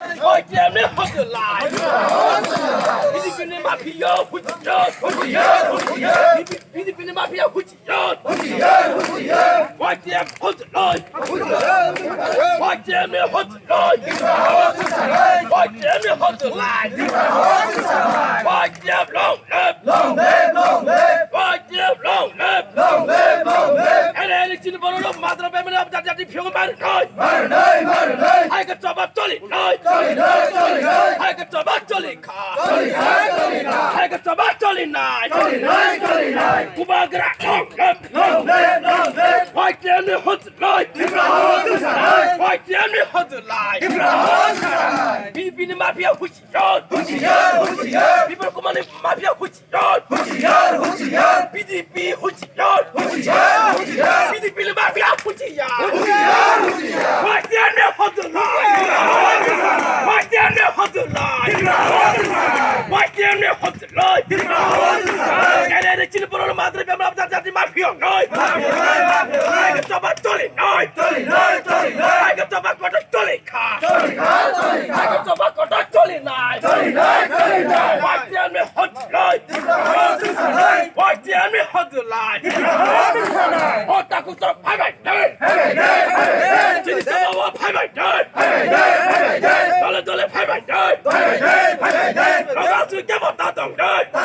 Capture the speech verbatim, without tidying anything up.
Y T F ni hot line. B J P ni mafia, hot line. B J P ni mafia, hot line. Y T F hot line. Y T F ni hot line. Y T F ni hot line. Y T F long live. Long live, long live. Y T F long live. Long live, long live. Ere ere chini borok rok madra bemani abjad jati phiyong mar noi. Mar noi, mar noi. Hai ka choba choli noi. Choli noi, choli noi. Hai ka choba choli kha. Choli kha, choli kha. Hai ka choba choli nai. Choli nai, choli nai. Bubagra long live. Long live, long live. Y T F ni hot line. Tipra hot line. Y T F ni hot line. Tipra hot line. B J P ni mafia hush. Husiar, husiar. Bipol Kumar ni mafia husiar. Husiar, husiar. B J P husiar. Husiar, husiar. B J P ni mafia husiar. Husiar, husiar. Y T F ni hot line. Y T F ni hot line. Y T F ni hot line. Ere, ere, chini borok madra bemani abjad jati mafia noi. Mafia noi, mafia noi. Hai ka choba choli noi. Choli noi, choli noi. Hai ka choba kotor choli. Choli kha, choli kha. Hai ka choba kotor choli nai. Choli nai, choli nai. Y T F ni hot line. Tipra hot line. Y T F ni hot line. Tipra hot line. Hot taku chok phai bai dai. Phai bai dai, phai bai dai. Chini choba wa phai bai dai. Phai bai dai, phai bai dai. Dole dole phai bai dai. Phai bai dai, phai bai dai. Raga sui kebo ta tong dai.